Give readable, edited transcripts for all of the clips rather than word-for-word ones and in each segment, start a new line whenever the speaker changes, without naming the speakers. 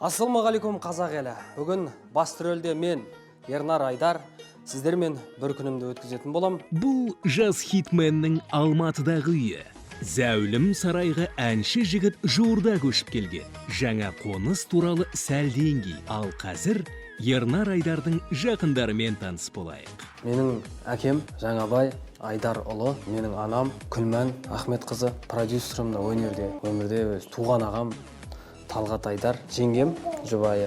Ассалаумағалейкум, қазақ елі! Бүгін басты рөлде мен, Ернар Айдар, сіздермен бір күнімді өткізетін болам.
Бұл жас хитменнің Алматыдағы үйі. Зәулім сарайға әнші жігіт жуырда көшіп келген. Жаңа қоныс туралы сәлден кейін. Ал қазір Ернар Айдардың жақындарымен таныс болайық.
Менің әкем Жаңабай Айдарұлы, менің анам Күлмән Ахметқызы, продюсерім мына өнерде, өмірде өз туған ағам Талғат Айдар, жеңгем, жұбайы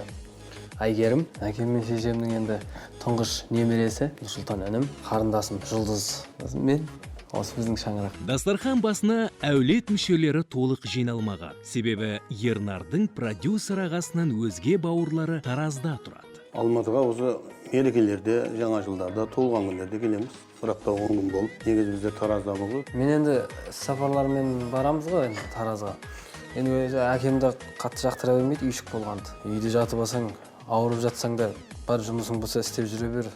Әйгерім, әкем мен шешемнің енді тұңғыш немересі Нұрсұлтан інім, қарындасым Жұлдыз, сосын мен, осы біздің шаңырақ.
Дастархан басына әулет мүшелері толық жиналмаған. Себебі Ернардың продюсер ағасынан өзге бауырлары Таразда тұрады.
Алматыға осы мерекелерде, жаңа жылдарда, туылған күндерде келеміз. Бір апта, 10 күн болып. Негізі біздер Таразда болдық.
Мен енді сапарлармен барамыз ғой енді Таразға. Енді өзі әкем де қатты жақтыра бермейді үйшік болғанды. Үйде жатып алсаң, ауырып жатсаң да, бар жұмысың болса, істеп жүре бер,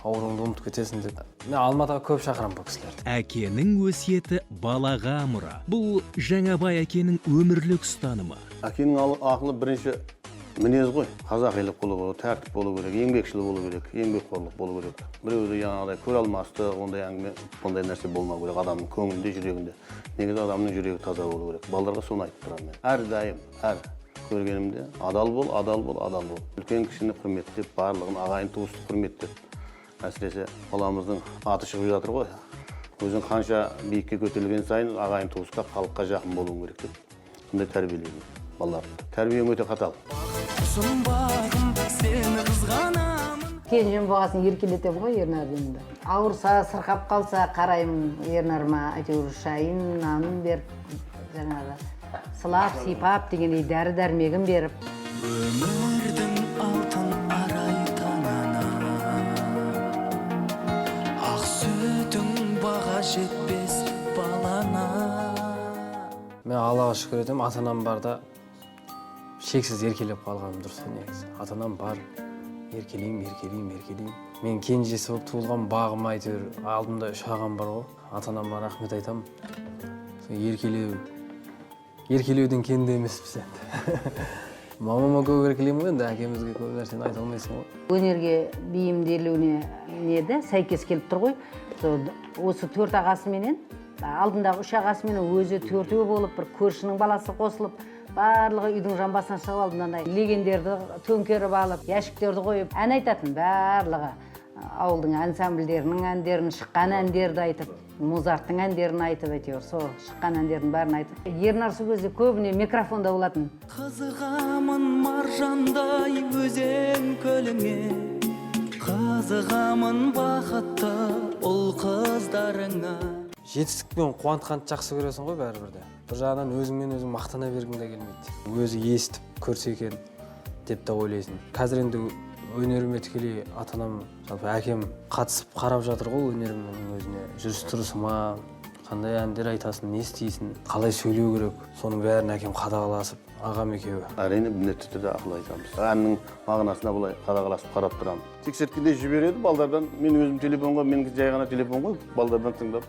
ауруыңды ұмытып кетесің деп. Мен Алматыға көп шақырамын бұл кісілерді.
Әкенің өсиеті балаға мұра. Бұл Жаңабай әкенің өмірлік ұстанымы.
Әкенің ақылы бірінші мінез ғой. Қазақилық болу керек, тәртіп болу керек, еңбекшіл болу керек, еңбекқорлық болу керек. Біреуді жаңағыдай көре алмастық, ондай әңгіме, ондай нәрсе болмау керек адамның көңілінде, жүрегінде. Негізі адамның жүрегі таза болу керек. Балаларға соны айтып тұрамын мен. Әрдайым, әр көргенімде: адал бол, адал бол, адал бол. Үлкен кішіні құрметтеп, барлығын, ағайын туысты құрметтеп. Әсіресе баламыздың аты шығып жатыр ғой. Өзің қанша биікке көтерілген сайын ағайын туысқа, халыққа жақын болуың керек деп сондай тәрбиелеймін балаларды. Тәрбием өте қатал.
Құсым, бағым, сені қызғанамын.
Кенжем болғасын, еркелетемін ғой Ернарды енді. Ауырса, сырқап қалса, қараймын Ернарыма, әйтеуір шайын, нанын беріп, жаңағы сылап сипап дегендей, дәрі дәрмегін беріп.
Өмірдің алтын арай таңынан, ақ сүтің баға жетпес балана.
Мен Аллаға шүкір етемін, ата анам бар да, шексіз еркелеп қалғаным дұрыс қой негізі. Ата анам бар, еркелеймін, еркелеймін, еркелеймін. Мен кенжесі болып туылған бағым, әйтеуір алдымда үш ағам бар ғой. Ата анама рахмет айтамын. Сол еркелеу, еркелеуден кенде емеспіз енді. Мамама көп еркелеймін ғой енді, әкемізге көп нәрсені айта алмайсың ғой.
Өнерге бейімделуіне не да сәйкес келіп тұр ғой. Сол осы төрт ағасыменен, алдындағы үш ағасыменен өзі, төртеу болып, бір көршінің баласы қосылып, барлығы үйдің жамбасына шығып алып, мынандай легендерді төңкеріп алып, ящиктерді қойып, ән айтатын. Барлығы ауылдың ансамбльдерінің әндерін, шыққан әндерді айтып, Музарттың әндерін айтып, әйтеуір сол шыққан әндердің бәрін айтып. Ернар сол кезде көбіне микрофонда болатын.
Қызығамын маржандай өзен көліңе, қызығамын бақытты ұл қыздарыңа.
Жетістікпен қуантқанды жақсы көресің ғой бәрібір де. Бір жағынан өзіңмен өзің мақтана бергің де келмейді. Өзі естіп көрсе екен деп те ойлайсың. Қазір енді өнеріме тікелей ата анам, жалпы әкем қатысып қарап жатыр ғой өнерімнің өзіне. Жүріс тұрысыма, қандай әндер айтасың, не істейсің, қалай сөйлеу керек, соның бәрін әкем қадағаласып, ағам екеуі.
Әрине, міндетті түрде ақыл айтамыз. Әннің мағынасына былай қадағаласып қарап тұрамын. Тексерткенде жібереді балдардан. Мен өзім телефонға, менікі жай ғана телефон ғой, балдардан тыңдап,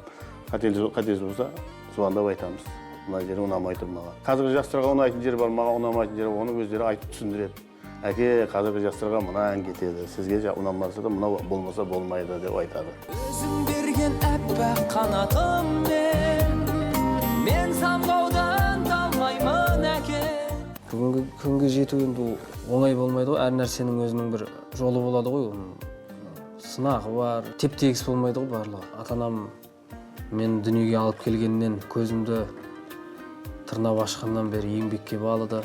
қатесі болса, звондап айтамыз: мына жері ұнамай тұр маған. Қазіргі жастарға ұнайтын жері бар, маған ұнамайтын жері бар, оны өздері айтып түсіндіреді. Әке, қазіргі жастарға мына ән кетеді, сізге ұнамаса да, мынау болмаса болмайды деп айтады.
Өзің берген аппақ қанатыммен мен самғаудан талмаймын, әке.
Бүгінгі күнге жету енді ол оңай болмайды ғой. Әр нәрсенің өзінің бір жолы болады ғой, оның сынағы бар, теп тегіс болмайды ғой барлығы. Ата анам мен дүниеге алып келгеннен, көзімді тырнап ашқаннан бері еңбекке балыды.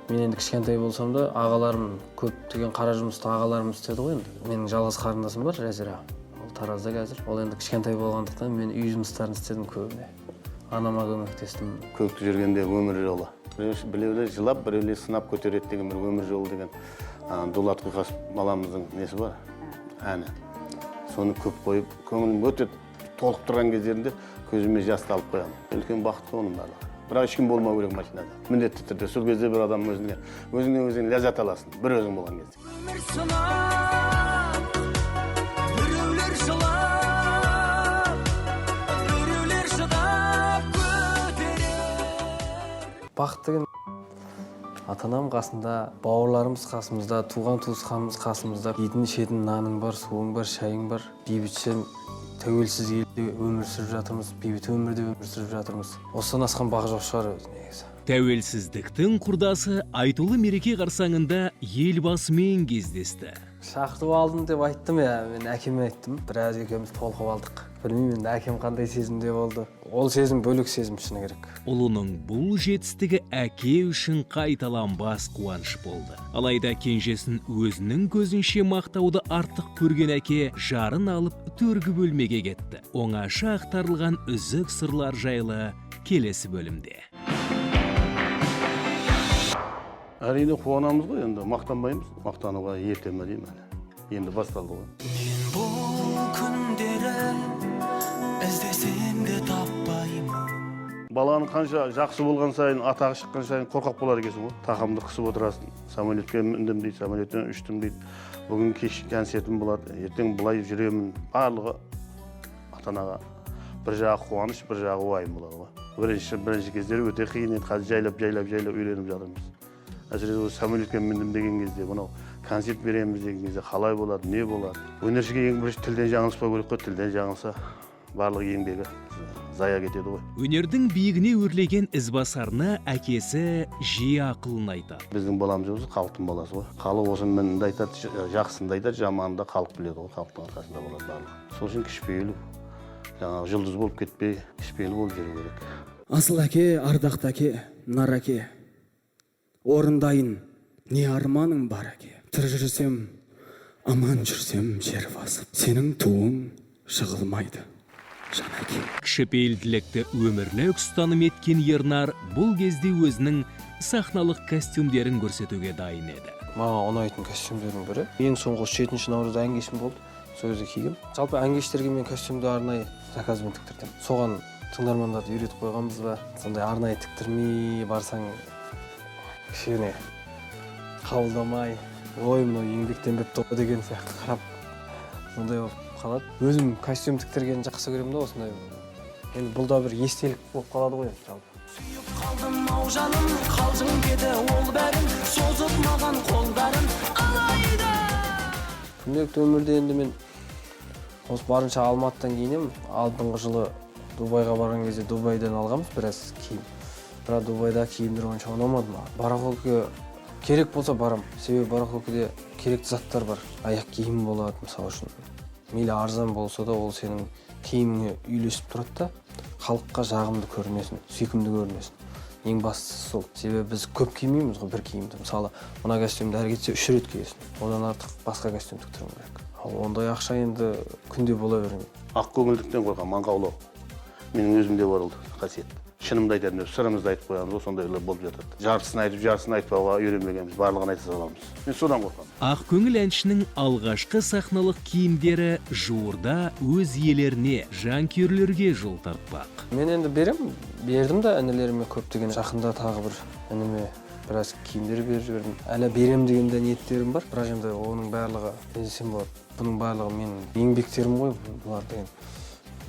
Мен енді кішкентай болсам да, ағаларым көптеген қара жұмысты ағаларым істеді ғой енді. Менің жалғыз қарындасым бар, Жазира, ол Таразда қазір. Ол енді кішкентай болғандықтан, мен үй жұмыстарын істедім көбіне, анама көмектестім.
Көлікте жүргенде өмір жолы, біреулер жылап, біреулер сынап көтереді деген бір өмір жолы деген Дулат Құйқасов баламыздың несі бар, әні. Соны көп қойып, көңілім өте толып тұрған кездерінде көзіме жасты алып қоямын. Үлкен бақыт қой оның барлығы. Бірақ ешкім болмау керек машинада міндетті түрде. Сол кезде бір адам өзіңе, өзіңнен өзің ләззат аласың бір өзің болған кезде.
Өмір сынап, біреулер жылап, біреулер шыдап көтерер.
Бақыт деген Ата анам қасында, бауырларымыз қасымызда, туған туысқанымыз қасымызда. Жейтін ішетін наның бар, суың бар, шайың бар. Бейбітші тәуелсіз елде өмір сүріп жатырмыз, бейбіт өмірде өмір сүріп жатырмыз. Осыдан асқан бақ жоқ шығар өзі негізі.
Тәуелсіздіктің құрдасы айтулы мереке қарсаңында Елбасымен кездесті.
Шақыртып алдым деп айттым, иә, мен әкеме айттым. Біраз екеуміз толқып алдық. Білмеймін енді, әкем қандай сезімде болды. Ол сезім бөлек сезім, шыны керек.
Ұлының бұл жетістігі әке үшін қайталанбас қуаныш болды. Алайда кенжесін өзінің көзінше мақтауды артық көрген әке жарын алып төргі бөлмеге кетті. Оңаша ақтарылған үзік сырлар жайлы келесі бөлімде.
Әрине, қуанамыз ғой енді, мақтанбаймыз. Мақтануға ерте ме деймін, әлі енді басталды ғой.
Мен бұл күндері іздесем де таппаймын.
Баланың қанша жақсы болған сайын, атағы шыққан сайын қорқақ болады екенсің ғой. Тақымды қысып отырасың. Самолетке міндім дейді, самолеттен ұштым дейді, бүгін кеш концертім болады, ертең былай жүремін. Барлығы ата анаға бір жағы қуаныш, бір жағы уайым болады ғой. Бірінші кездері өте қиын еді. Қазір жайлап, жайлап, жайлап үйреніп жатырмыз. Әсіресе осы самолетке міндім деген кезде, мынау концерт береміз деген кезде қалай болады, не болады. Өнершіге ең бірінші тілден жаңылыспау керек қой. Тілден жаңылса, барлық еңбегі зая кетеді ғой.
Өнердің биігіне өрлеген ізбасарына әкесі жиі ақылын айтады.
Біздің баламыз өзі халықтың баласы ғой. Халық осы мінді айтады, жақсыны да айтады, жаманын да халық біледі ғой. Халықтың арқасында болады барлығы. Сол үшін кішіпейіл, жаңағы жұлдыз болып кетпей, кішіпейіл болып жүру керек.
Асыл әке, ардақты әке, нар әке, орындайын не арманың бар, әке. Тірі жүрсем, аман жүрсем жер басып, сенің туың жығылмайды, жан әке.
Кішіпейілділікті өмірлік ұстаным еткен Ернар бұл кезде өзінің сахналық костюмдерін көрсетуге дайын еді.
Маған ұнайтын костюмдердің бірі. Ең соңғы осы 7 наурызда ән кешім болды, сол кезде кигем. Жалпы ән кештерге мен костюмді арнайы заказбен тіктіртемін. Соған тыңдармандарды үйретіп қойғанбыз ба, сондай арнайы тіктірмей барсаң, кішкене қабылдамай, ой, мынау еңбектенбепті ғой деген сияқты қарап, сондай болып қалады. Өзім костюм тіктіргенді жақсы көремін да. Осындай енді бұл да бір естелік болып қалады ғой енді жалпы.
Сүйіп қалдым ау жаным, қалжың деді ол бәрін, созып маған қолдарын алайда.
Күнделікті өмірде енді мен осы барынша Алматыдан киінемін. Алдыңғы жылы Дубайға барған кезде Дубайдан алғанбыз біраз киім, бірақ Дубайда киімдер онша ұнамады маған. Барахолкаға керек болса барам, себебі барахолкада керекті заттар бар. Аяқ киім болады мысалы үшін, мейлі арзан болса да, ол сенің киіміңе үйлесіп тұрады да, халыққа жағымды көрінесің, сүйкімді көрінесің. Ең бастысы сол, себебі біз көп кимейміз ғой бір киімді. Мысалы, мына костюмді әрі кетсе үш рет киесің, одан артық басқа костюм тіктіруің керек. Ал ондай ақша енді күнде бола бермейді.
Ақкөңілдіктен қорқамын, аңқаулау. Менің өзімде бар ол қасиет. Шынымды айтатын, сырымызды айтып қоямыз ғой, сондайлар болып жатады. Жартысын айтып, жартысын айтпауға үйренбегенбіз, барлығын айта саламыз. Мен содан қорқамын.
Ақкөңіл әншінің алғашқы сахналық киімдері жуырда өз иелеріне, жанкүйерлерге жол тартпақ.
Мен енді берем, бердім да інілеріме көптеген. Жақында тағы бір ініме біраз киімдер беріп жібердім. Әлі берем деген де ниеттерім бар, бірақ енді оның барлығы, не десем болады, бұның барлығы менің еңбектерім ғой. Бұлар деген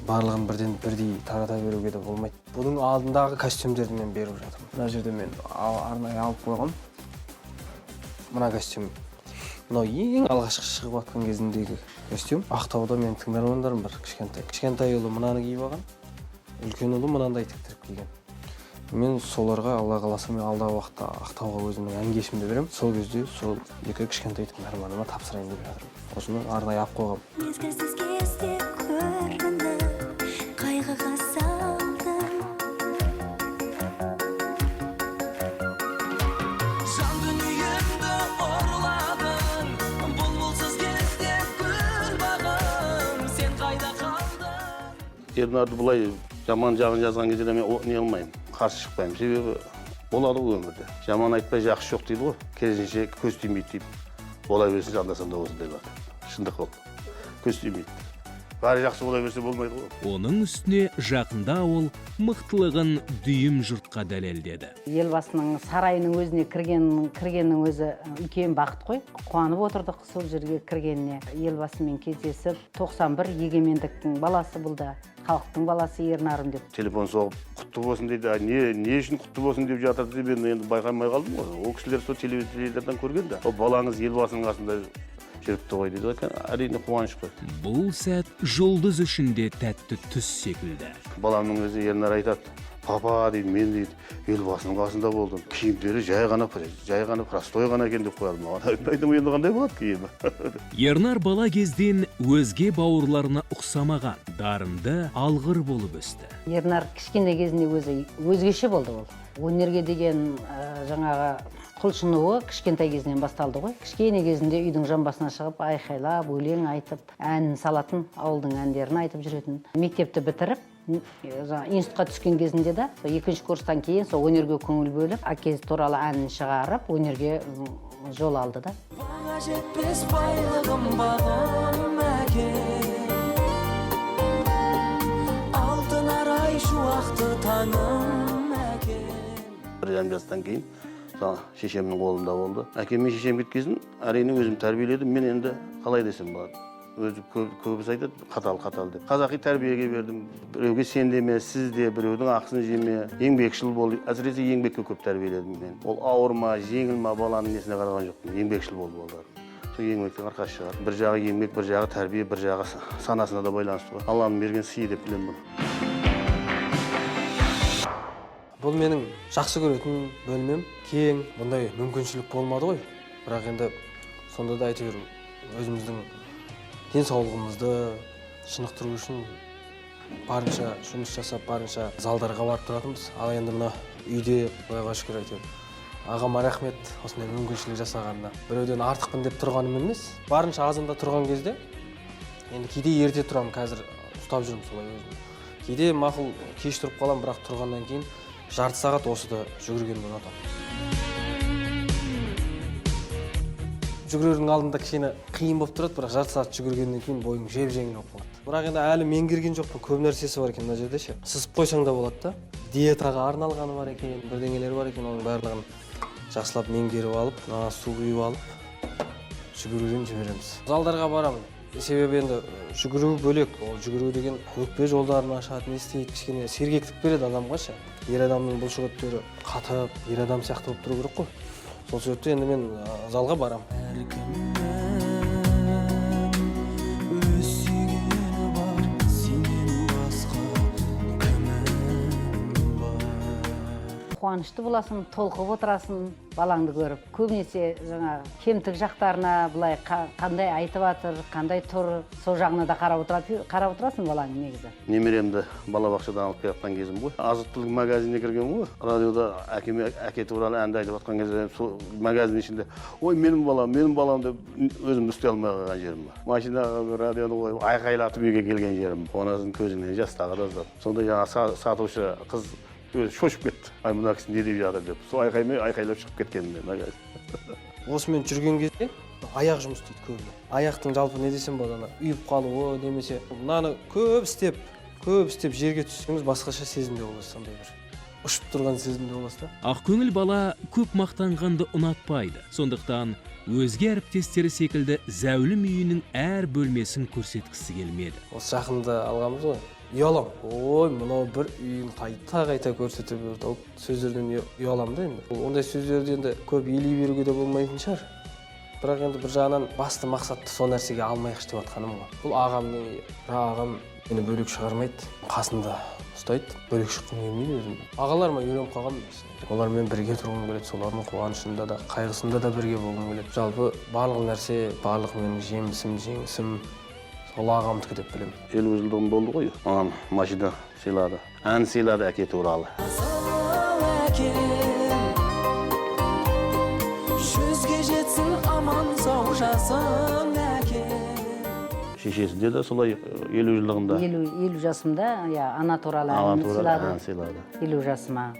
барлығын бірден бірдей тарата беруге де болмайды. Бұның алдындағы костюмдерді мен беріп жатырмын. Мына жерде мен арнайы алып қойғам мына костюм. Мынау ең алғашқы шығып жатқан кезіндегі костюм. Ақтауда менің тыңдармандарым бар. Кішкентай ұлы мынаны киіп алған, үлкен ұлы мынандай тіктіріп киген. Мен соларға, Алла қаласа, мен алдағы уақытта Ақтауға өзімнің ән кешімді беремін. Сол кезде сол екі кішкентай тыңдарманыма тапсырайын деп жатырмын. Осыны арнайы алып қойғанмын.
Мезгілсіз кезде көрініп, қайғыға салдың.
Жан дүниемді ұрладың, бұлбұлсыз кезде гүл бағым, сен қайда қалдың?
Ернарды былай жаман жағын жазған кезде де мен не қылмаймын, қарсы шықпаймын. Себебі болады ғой өмірде, жаман айтпай жақсы жоқ дейді ғой, керісінше көз тимейді дейді. Бола берсін, анда санда осындайлар, шындық ол, көз тимейді. Бәрі жақсы бола берсе, болмайды ғой.
Оның үстіне жақында ол мықтылығын дүйім жұртқа дәлелдеді.
Елбасының сарайының өзіне кіргеннің өзі үлкен бақыт қой. Қуанып отырдық сол жерге кіргеніне, Елбасымен кездесіп. 91 егемендіктің баласы бұл да. Халықтың баласы Ернарым деп.
Телефон соғып, құтты болсын дейді. А не үшін құтты болсын деп жатыр деп мен енді байқамай қалдым ғой. Ол кісілер сол теледидардан көрген да. Ол балаңыз Елбасының қасында жүріпті ғой дейді. Әрине, қуаныш қой.
Бұл сәт жұлдыз үшін де тәтті түс секілді.
Баламның өзі, Ернар, айтады: «Папа, – дейді, – мен, – дейді, – Елбасының қасында болдым, киімдері жай ғана, жай ғана, простой ғана екен», – деп қояды маған. Айтамын: «Енді қандай болады киімі?»
Ернар бала кезден өзге бауырларына ұқсамаған, дарынды, алғыр болып өсті.
Ернар кішкене кезінде өзі өзгеше болды. Ол өнерге деген жаңағы құлшынуы кішкентай кезінен басталды ғой. Кішкене кезінде үйдің жамбасына шығып, айқайлап өлең айтып, ән салатын, ауылдың әндерін айтып жүретін. Мектепті бітіріп, жаңа институтқа түскен кезінде де, сол екінші курстан кейін сол өнерге көңіл бөліп, әкесі туралы әнін шығарып, өнерге жол алды да.
Баға жетпес байлығым, бағым әкем, алтын арай шуақты таңым әкем.
1,5 жастан кейін сол шешемнің қолында болды. Әкем мен шешем кеткесін, әрине, өзім тәрбиеледім мен. Енді қалай десем болады, өзі көбісі айтады қатал, қатал деп. Қазақи тәрбиеге бердім: біреуге сен деме, сіз де, біреудің ақысын жеме, еңбекшіл бол. Әсіресе еңбекке көп тәрбиеледім мен. Ол ауыр ма, жеңіл ма, баланың несіне қараған жоқпын. Еңбекшіл болды балалар, сол еңбектің арқасы шығар. Бір жағы еңбек, бір жағы тәрбие, бір жағы санасына да байланысты ғой. Алланың берген сыйы деп білемін бұны.
Бұл менің жақсы көретін бөлмем, кең. Бұндай мүмкіншілік болмады ғой, бірақ енді сонда да әйтеуір өзіміздің денсаулығымызды шынықтыру үшін барынша жұмыс жасап, барынша залдарға барып тұратынбыз. Ал енді мына үйде, құдайға шүкір, әйтеуір ағама рахмет осындай мүмкіншілік жасағанына. Біреуден артықпын деп тұрғаным емес, барынша азанда тұрған кезде, енді кейде ерте тұрамын, қазір ұстап жүрмін солай өзім, кейде мақұл кеш тұрып қаламын, бірақ тұрғаннан кейін жарты сағат осыда жүгіргенді ұнатамын. Жүгірердің алдында кішкене қиын болып тұрады, бірақ жарты сағат жүгіргеннен кейін бойың жеп жеңіл болып қалады. Бірақ енді әлі меңгерген жоқпын, көп нәрсесі бар екен мына жерде ше. Сызып қойсаң да болады да, диетаға арналғаны бар екен, бірдеңелері бар екен. Оның барлығын жақсылап меңгеріп алып, мына су құйып алып, жүгіруден жібереміз. Залдарға барамын, себебі енді жүгіру бөлек, ол жүгіру деген өкпе жолдарын ашады, не істейді, кішкене сергектік береді адамға ше. Ер адамның бұлшық еттері қатып, ер адам сияқты болып тұру керек қой. Сол себепті енді мен залға барамын.
Әркімнің өз сүйгені бар, сенен басқа кімім бар?
Қуанышты боласың, толқып отырасың балаңды көріп. Көбінесе жаңағы кемтік жақтарына былай қандай айтып жатыр, қандай тұр, сол жағына да қарап отырады, қарап отырасың балаңның негізі.
Немеремді балабақшадан алып келе жатқан кезім ғой, азық түлік магазиніне кіргенмін ғой. Радиода әкеме, әке туралы әнді айтып жатқан кезде, сол магазин ішінде «Ой, менің балам, менің балам» деп өзімді ұстай алмай қалған жерім бар. Машинаға бір радионы қойып, айқайлатып үйге келген жерім. Қуанасың, көзіңнен жас тағы да жаздады. Сонда жаңағы сатушы қыз өзі шошып кетті: «Ай, мына кісі не деп жатыр?» – деп. Сол айқаймен айқайлап шығып кеткенмін мен магазин.
Осымен жүрген кезде аяқ жұмыс істейді көбіне. Аяқтың жалпы, не десем болады, ана ұйып қалуы немесе мынаны көп істеп, көп істеп жерге түссеңіз, басқаша сезімде боласыз, сондай бір ұшып тұрған сезімде боласыз да.
Ақкөңіл бала көп мақтанғанды ұнатпайды. Сондықтан өзге әріптестері секілді зәулім үйінің әр бөлмесін көрсеткісі келмеді.
Осы жақында алғанбыз ғой. Ұяламын, ой, мынау бір үйін қайта қайта көрсете берді. Ол сөздерден ұяламын да. Енді ондай сөздерді енді көп елей беруге де болмайтын шығар, бірақ енді бір жағынан басты мақсатты сол нәрсеге алмайықшы деп жатқаным ғой. Бұл ағамның үйі, бірақ ағам мені бөлек шығармайды, қасында ұстайды. Бөлек шыққым келмейді өзім. Ағаларыма үйреніп қалғанмын, олармен бірге тұрғым келеді, солардың қуанышында да, қайғысында да бірге болғым келеді. Жалпы барлық нәрсе, барлық менің жемісім, жеңісім сол ағамдікі деп білемін.
50 жылдығым болды ғой, маған машина сыйлады, ән сыйлады әке туралы.
Асыл әкем, 100-ге жетсін аман сау жасың, әкем.
Шешесінде де солай, 50 жылдығында.
50 жасымда, иә, ана туралы
ана
ән
туралы
сыйлады.
Ән сыйлады.
50 жасыма.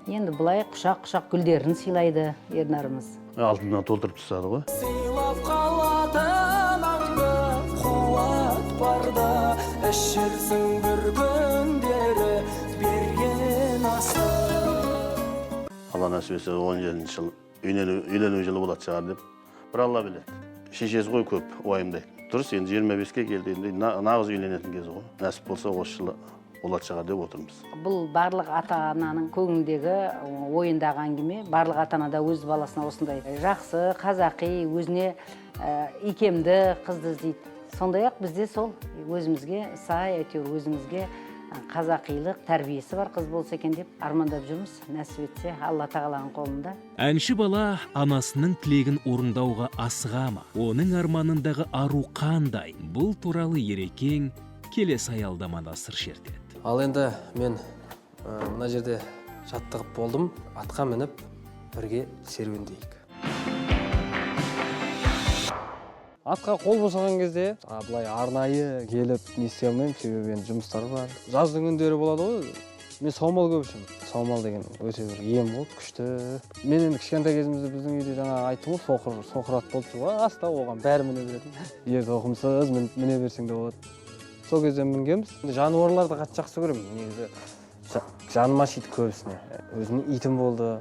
Енді былай құшақ құшақ гүлдерін сыйлайды Ернарымыз.
Алтыннан толтырып тастады ғой.
Сыйлап қалатын аңды қуат барда, ішерсің бір күндері берген асты.
Алла нәсіп етсе, 17-жыл үйлену жылы болатын шығар деп, бір Алла біледі. Шешесі ғой көп уайымдайды. Дұрыс, енді 25-ке келді, енді нағыз үйленетін кезі ғой. Нәсіп болса осы жылы болатын шығар деп отырмыз.
Бұл барлық ата-ананың көңіліндегі, ойындағы әңгіме. Барлық ата-ана да өз баласына осындай жақсы, қазақи, өзіне икемді қызды іздейді. Сондай-ақ бізде сол өзімізге сай, әйтеуір өзімізге қазақилық тәрбиесі бар қыз болса екен деп армандап жүрміз. Нәсіп етсе, Алла тағаланың қолында.
Әнші бала анасының тілегін орындауға асыға ма? Оның арманындағы ару қандай? Бұл туралы Ерекең келесі аялдамада сыр шертеді.
Ал енді мен мына жерде жаттығып болдым. Атқа мініп бірге серуендейік. Атқа қол босаған кезде, былай арнайы келіп не істей алмаймын, себебі енді жұмыстар бар. Жаздың күндері болады ғой, мен саумал көп ішемін. Саумал деген өте бір ем ғой, күшті. Мен енді кішкентай кезімізде біздің үйде жаңа айттым ғой, соқыр ат болды деп, аста оған бәрі міне беретін. Ер тоқымсыз міне берсең де болады. Сол кезде мінгенбіз. Жануарларды қатты жақсы көремін негізі. Жаным ашиды көбісіне. Өзімнің итім болды,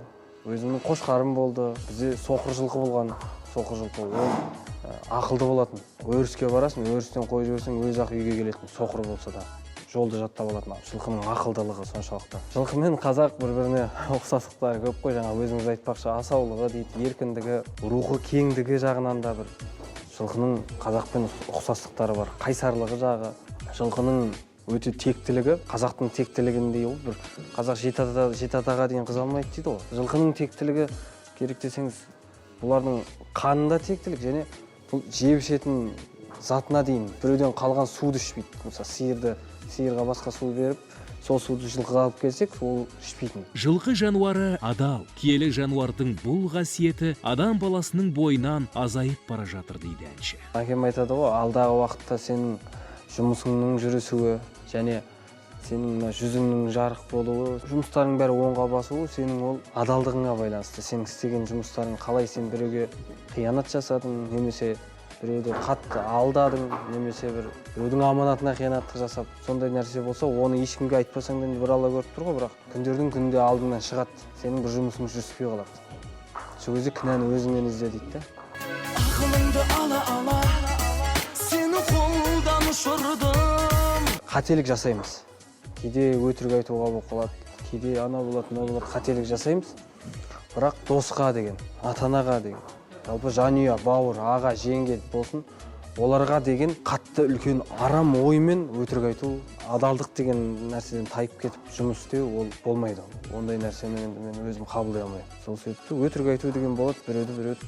өзімнің қошқарым болды. Бізде соқыр жылқы болған. Соқыр жылқы ол ақылды болатын. Өріске барасың, өрістен қойып жіберсең, өзі ақ үйге келетін, соқыр болса да. Жолды жаттап алатын. Жылқының ақылдылығы соншалықты. Жылқы мен қазақ бір-біріне ұқсастықтары көп қой, жаңа өзіңіз айтпақшы, асаулығы дейді, еркіндігі, рухы кеңдігі жағынан да бір жылқының қазақпен ұқсастықтары бар. Қайсарлығы жағы, жылқының өте тектілігі, қазақтың тектілігіндей ол бір қазақ жеті атаға дейін қыз алмайды дейді ғой. Жылқының тектілігі керек десеңіз, бұлардың қанында тектілік және бұл жеп ішетін затына дейін біреуден қалған суды ішпейді. Мысалы, сиырға басқа су беріп, сол суды жылқыға алып келсек, ол ішпейтін.
Жылқы жануары адал, киелі жануардың бұл қасиеті адам баласының бойынан азайып бара жатыр дейді әнші.
Әкем айтады ғой, алдағы уақытта сенің жұмысыңның жүрісуі және сенің мына жүзіңнің жарық болуы, жұмыстарың бәрі оңға басуы сенің ол адалдығыңа байланысты. Сенің істеген жұмыстарың қалай, сен біреуге қиянат жасадың, немесе біреуді қатты алдадың, немесе біреудің аманатына қиянаттық жасап, сондай нәрсе болса, оны ешкімге айтпасаң да енді бір Алла көріп тұр ғой, бірақ күндердің күнінде алдыңнан шығады, сенің бір жұмысың жүріспей қалады. Сол кезде кінәні өзіңнен ізде дейді да.
Ақылыңды ала ала, сені қолдан ұшырдым.
Қателік жасаймыз. Кейде өтірік айтуға болып қалады, кейде ана болады, мынау болады, қателік жасаймыз. Бірақ досқа деген, ата-анаға деген, жалпы жанұя, бауыр, аға, жеңге болсын, оларға деген қатты үлкен арам оймен өтірік айту, адалдық деген нәрседен тайып кетіп жұмыс істеу ол болмайды. Ондай нәрсені енді мен өзім қабылдай алмаймын. Сол себепті өтірік айту деген болады, біреуді біреу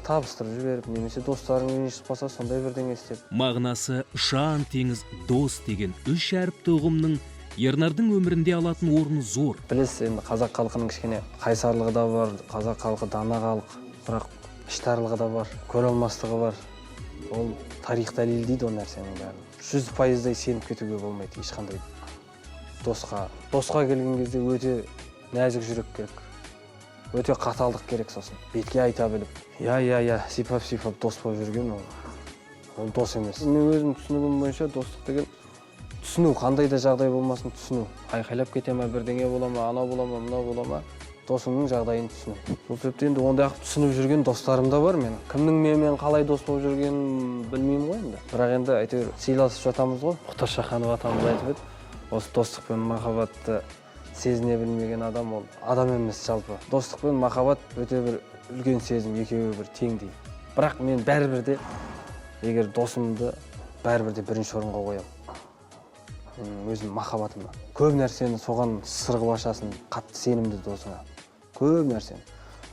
табыстырып жіберіп, немесе достарың үйіне шығып қалса, сондай бірдеңе істеп.
Мағынасы ұшан теңіз дос деген үш әріпті ұғымның Ернардың өмірінде алатын орны зор.
Білесіз, енді қазақ халқының кішкене қайсарлығы да бар, қазақ халқы дана халық, бірақ іштарлығы да бар, көре алмастығы бар. Ол тарих дәлелдейді ол нәрсенің бәрін. 100%-дай сеніп кетуге болмайды ешқандай досқа. Досқа келген кезде өте нәзік жүрек керек, өте қаталдық керек, сосын бетке айта біліп, я, я, я, сипап-сипап дос болып жүрген ол дос емес. Мен өзім түсінігім бойынша достық деген түсіну, қандай да жағдай болмасын түсіну. Айқайлап кете ма, бірдеңе бола ма, анау бола ма, мынау бола ма, досыңның жағдайын түсіну. Сол себепті енді ондай қылып түсініп жүрген достарым да бар менің. Кімнің менімен қалай дос болып жүргенін білмеймін ғой енді. Бірақ енді әйтеуір сыйласып жатамыз ғой. Мұхтар Шаханов атамыз айтып еді, осы достық пен махаббатты сезіне білмеген адам ол адам емес жалпы. Достық пен махаббат өте бір үлкен сезім, екеуі бір теңдей. Бірақ мен бәрібір де егер досымды бәрібір де бірінші орынға қоямын. Менің өзім махаббатыма. Көп нәрсені соған сыр қылып ашасың, қатты сенімді досыңа. Көп нәрсені.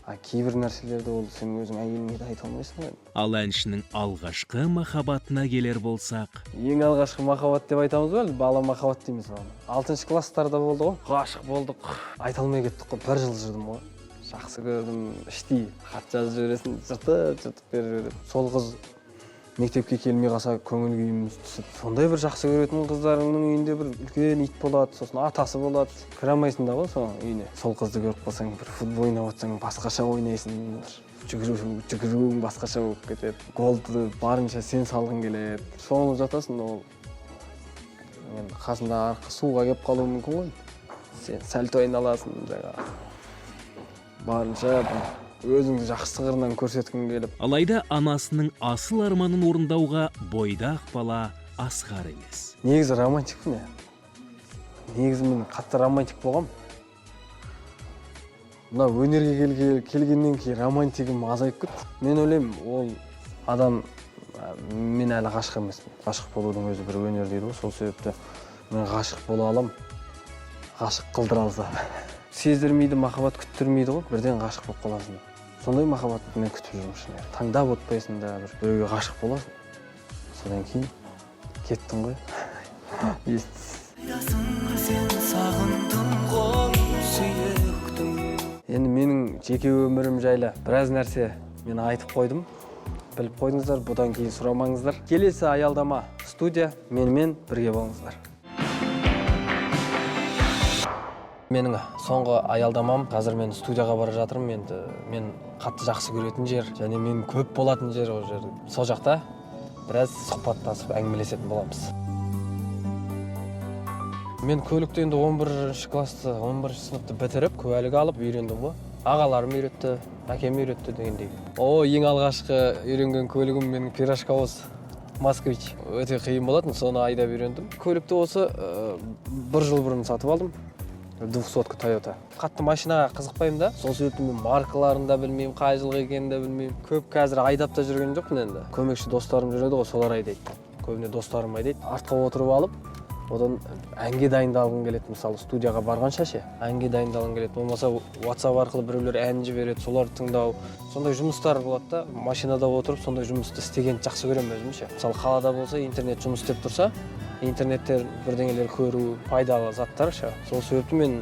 А кейбір нәрселерді ол сен өзің әйеліңе де айта алмайсың ғой.
Ал әншінің алғашқы махаббатына келер болсақ.
Ең алғашқы махаббат деп айтамыз ғой, әлде бала махаббат дейміз оны. 6 класстарда болды ғой. Ғашық болдық. Айта алмай кеттік қой, бір жыл жүрдім ғой. Жақсы көрдім, іштей хат жазып жібересің, жыртып, жыртып беріп жібереді. Сол қыз мектепке келмей қалса көңіл күйіміз түсіп. Сондай бір жақсы көретін қыздарыңның үйінде бір үлкен ит болады, сосын атасы болады. Кіре алмайсың да ғой соның үйіне. Сол қызды көріп қалсаң, бір футбол ойнап жатсаң, басқаша ойнайсың, бір жүгіруің басқаша болып кетеді. Голды барынша сен салғың келеді. Соңылып жатасың, ол енді қасында арқы суға келіп қалуы мүмкін ғой. Сен сәлто айналасың, жаңағы. Барынша бір Өзіңді жақсы қырынан көрсеткің келіп.
Алайда анасының асыл арманын орындауға бойдақ бала асығар емес.
Негізі романтикпін, иә. Негізі мен қатты романтик болғам. Мына өнерге келгеннен кейін романтигім азайып кетті. Мен ойлаймын, ол адам, мен әлі ғашық емеспін. Ғашық болудың өзі бір өнер дейді ғой, сол себепті мен ғашық бола аламын. Ғашық қылдыра алса. Сездірмейді, махаббат күттірмейді ғой, бірден ғашық болып қаласың. Сондай махаббатты мен күтіп жүрмін шынымен. Таңдап отпайсың да, бір біреуге ғашық боласың. Содан кейін кеттің ғой.
Сен сағындым ғой сүйіктім.
Енді менің жеке өмірім жайлы біраз нәрсе мен айтып қойдым. Біліп қойдыңыздар, бұдан кейін сұрамаңыздар. Келесі аялдама студия, менімен бірге болыңыздар. Менің соңғы аялдамам, қазір мен студияға бара жатырмын. Енді мен қатты жақсы көретін жер және мен көп болатын жер ол жер. Сол жақта біраз сұхбаттасып әңгімелесетін боламыз. Мен көлікті енді 11 классты, 11 сыныпты бітіріп, куәлік алып үйрендім ғой. Ағаларым үйретті, әкем үйретті дегендей. О, ең алғашқы үйренген көлігім менің пирожковоз Москвич. Өте қиын болатын, соны айдап үйрендім. Көлікті осы бір жыл бұрын сатып алдым. 200-ка Toyota. Қатты машинаға қызықпаймын да, сол себепті мен маркаларын да білмеймін, қай жылғы екенін де білмеймін. Көп қазір айдап та жүрген жоқпын енді. Көмекші достарым жүреді ғой, солар айдайды. Көбіне достарым айдайды. Артқа отырып алып, одан әнге дайындалғым келеді, мысалы студияға барғанша ше, әнге дайындалғым келеді. Болмаса WhatsApp арқылы біреулер ән жібереді, соларды тыңдау. Сондай жұмыстар болады да, машинада отырып сондай жұмысты істегенді жақсы көремін өзім ше. Мысалы қалада болса, интернет жұмыс істеп тұрса, интернеттен бірдеңелер көру пайдалы заттар ше. Сол себепті мен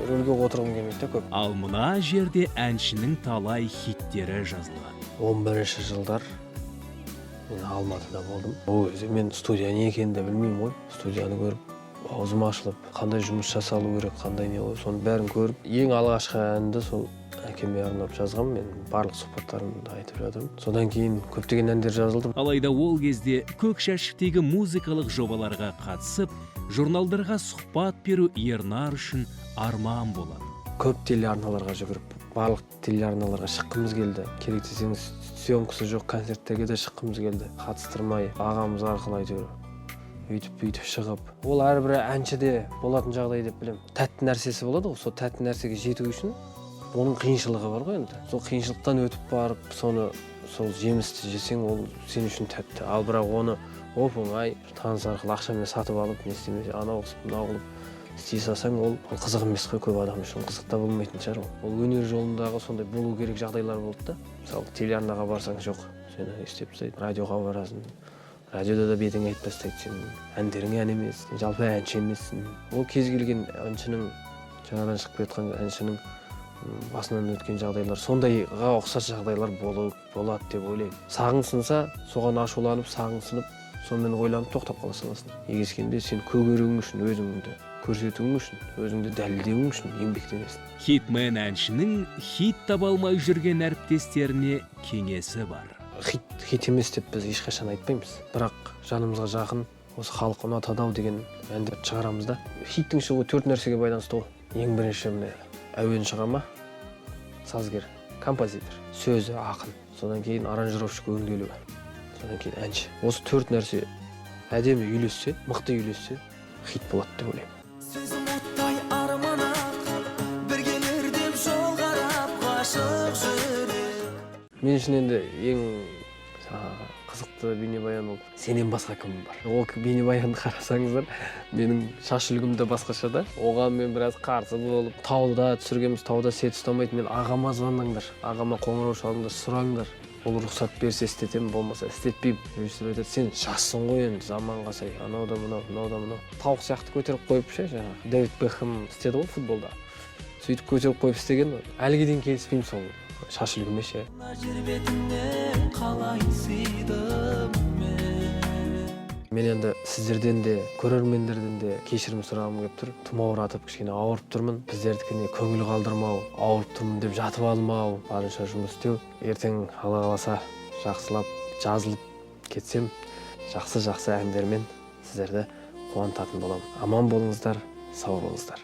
рөлге отырғым келмейді де көп.
Ал мына жерде әншінің талай хиттері жазылған.
11 жылдар мен Алматыда болдым. Ол кезде мен студия не екенін де білмеймін ғой. Студияны көріп, аузым ашылып, қандай жұмыс жасалу керек, қандай не ғой, соның бәрін көріп, ең алғашқы әнді сол әкеме арнап жазғам, мен барлық сұхбаттарымда айтып жатырмын. Содан кейін көптеген әндер жазылды.
Алайда ол кезде көк жәшіктегі музыкалық жобаларға қатысып, журналдарға сұхбат беру Ернар үшін арман болатын.
Көп телеарналарға жүгіріп, барлық телеарналарға шыққымыз келді. Керек десеңіз, съемкасы жоқ концерттерге де шыққымыз келді. Қатыстырмай, ағамыз арқылы әйтеуір өйтіп-бүйтіп шығып. Ол әрбір әншіде болатын жағдай деп білемін. Тәтті нәрсесі болады ғой, сол тәтті нәрсеге жету үшін оның қиыншылығы бар ғой енді. Сол қиыншылықтан өтіп барып, соны, сол жемісті жесең, ол сен үшін тәтті. Ал бірақ оны оп-оңай таныс арқылы ақшамен сатып алып, не істемесе, анау қылып, мынау қылып істей салсаң, ол қызық емес қой, көп адам үшін қызық та болмайтын шығар ол. Ол өнер жолындағы сондай болу керек жағдайлар болды да. Мысалы, телеарнаға барсаң жоқ, сені істеп тастайды. Радиоға барасың, радиода да бетіңе айтып тастайды, сен әндерің ән емес, сен жалпы әнші емессің. Ол кез келген әншінің, жаңадан шығып келе жатқан әншінің басынан өткен жағдайлар, сондайға ұқсас жағдайлар болады деп ойлаймын. Сағың сынса, соған ашуланып, сағың сынып, сонымен ойланып тоқтап қала саласың. Егескенде сен көгеруің үшін, өзіңді көрсетуің үшін, өзіңді дәлелдеуің үшін еңбектенесің.
Хитмен әншінің хит таба алмай жүрген әріптестеріне кеңесі бар.
Хит емес деп біз ешқашан айтпаймыз. Бірақ жанымызға жақын, осы халық ұнатады ау деген әндерді шығарамыз да. Хиттің шығуы төрт нәрсеге байланысты ғой. Ең бірінші міне әуен шыға ма? Сазгер, композитор, сөзі ақын, содан кейін аранжировщик өңделуі, содан кейін әнші. Осы төрт нәрсе әдемі үйлессе, мықты үйлессе, хит болады деп ойлаймын.
Сөзім оттай арман ақ, бір келер деп жол қарап ғашық жүрек.
Мен үшін енді ең жаңағы қызықты бейнебаян ол сенен басқа кім бар. Ол бейнебаянды қарасаңыздар, менің шаш үлгім де басқаша да. Оған мен біраз қарсы болып, тауда түсіргенбіз, тауда сет ұстамайды. Мен ағама звондаңдар, ағама қоңырау шалыңдар, сұраңдар. Ол рұқсат берсе істетемін, болмаса істетпеймін. Режиссер айтады, сен жассың ғой енді, заманға сай, анау да мынау, мынау да мынау. Тауық сияқты көтеріп қойып ше, жаңағы Дэвид Бекхэм істеді ғой футболда. Сөйтіп көтеріп қойып істеген, әліге дейін келіспеймін сол шаш үлгіме ше.
Мына жер бетіне қалай сыйдым мен?
Мен енді сіздерден де, көрермендерден де кешірім сұрағым келіп тұр. Тұмауратып кішкене ауырып тұрмын. Біздердікіне көңіл қалдырмау, ауырып тұрмын деп жатып алмау, барынша жұмыс істеу. Ертең Алла қаласа жақсылап жазылып кетсем, жақсы-жақсы әндермен сіздерді қуантатын боламын. Аман болыңыздар, сау болыңыздар.